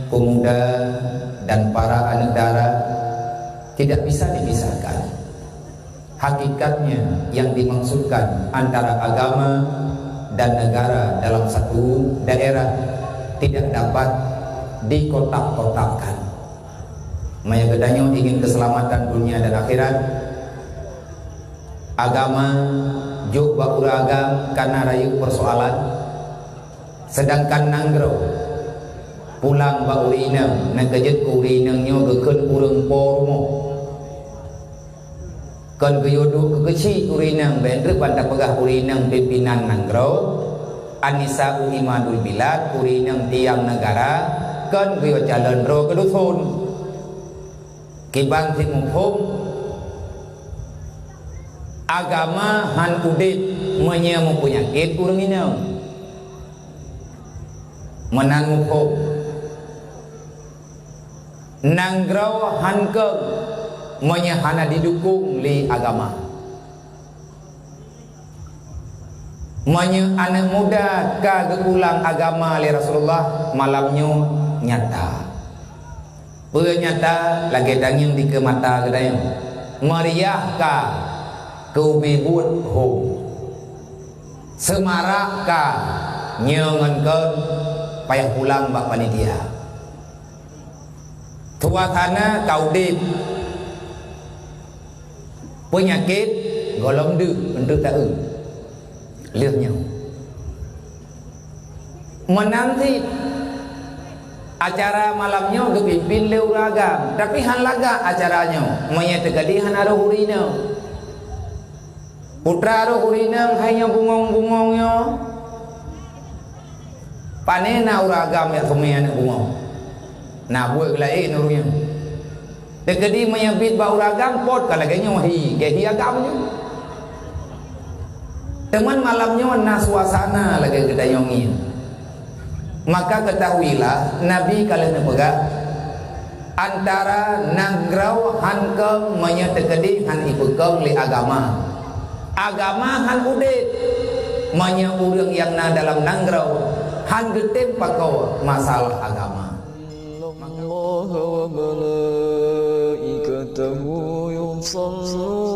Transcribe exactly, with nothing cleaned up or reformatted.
Pemuda dan para aneuk dara tidak bisa dipisahkan. Hakikatnya, yang dimaksudkan antara agama dan negara dalam satu daerah tidak dapat dikotak-kotakkan. Meunyoe geutanyoe ingin keselamatan dunia dan akhirat, agama jok bak ureuëng agam ka na rayeuk persoalan, sedangkan nanggroe pulang bak ureuëng inong, na keujeuet keu ureuëng inong nyoe geukheun ureuëng po rumoh. Kon geuyue duek keu keuchik ureuëng inong, bék treuk ban tapeugah ureuëng inong pimpinan nanggroe, an-nisa'u imadul bilad, ureuëng inong tiang negara, kon geuyue calon droe keu dusun. Kiban cit muphom, agama han udeb meunyoe meupeunyakét ureuëng inong. Meunan muphom, nanggroe han keueng meunyoe hana jidukong lé agama. Meunyoe aneuk muda ka geupulang agama lé Rasulullah, malam nyoe nyata. Peue nyata? Lagée tangieng dikeue mata geutanyoe. Meuriah ka, keu ubé buet hom. Seumarak ka, nyoe ngon kon payah pulang bak panitia. Suasana ka udeb. Peunyakét gohlom deuh untuk taeu. Lheueh nyoe. Meunan cit, acara malam nyoe geupimpin lé ureuëng agam, tapi han lagak acara nyoe, meunyoe teukeudi hana roh ureuëng inong. Putra roh ureuëng inong hai nyoe bungong-bungong nyoe. Pane na ureuëng agam nyang seumé aneuk bungong? Na buet geulaén ureuëng nyoe. Teukeudi meunyoe biet bak ureuëng agam, pot ka lagée nyoe hi, gée hi agam nyoe. Teuma malam nyoe na suasana lagée geutanyoe ngieng. Maka ketahuilah, Nabi ka lheueh neupeugah, antara nanggroe han keueng meunyoe teukeudi han ipeukong lé agama. Agama han udeb meunyoe ureuëng nyang na dalam nanggroe han geutem pakoe masalah agama. إن الله وملائكته يصلون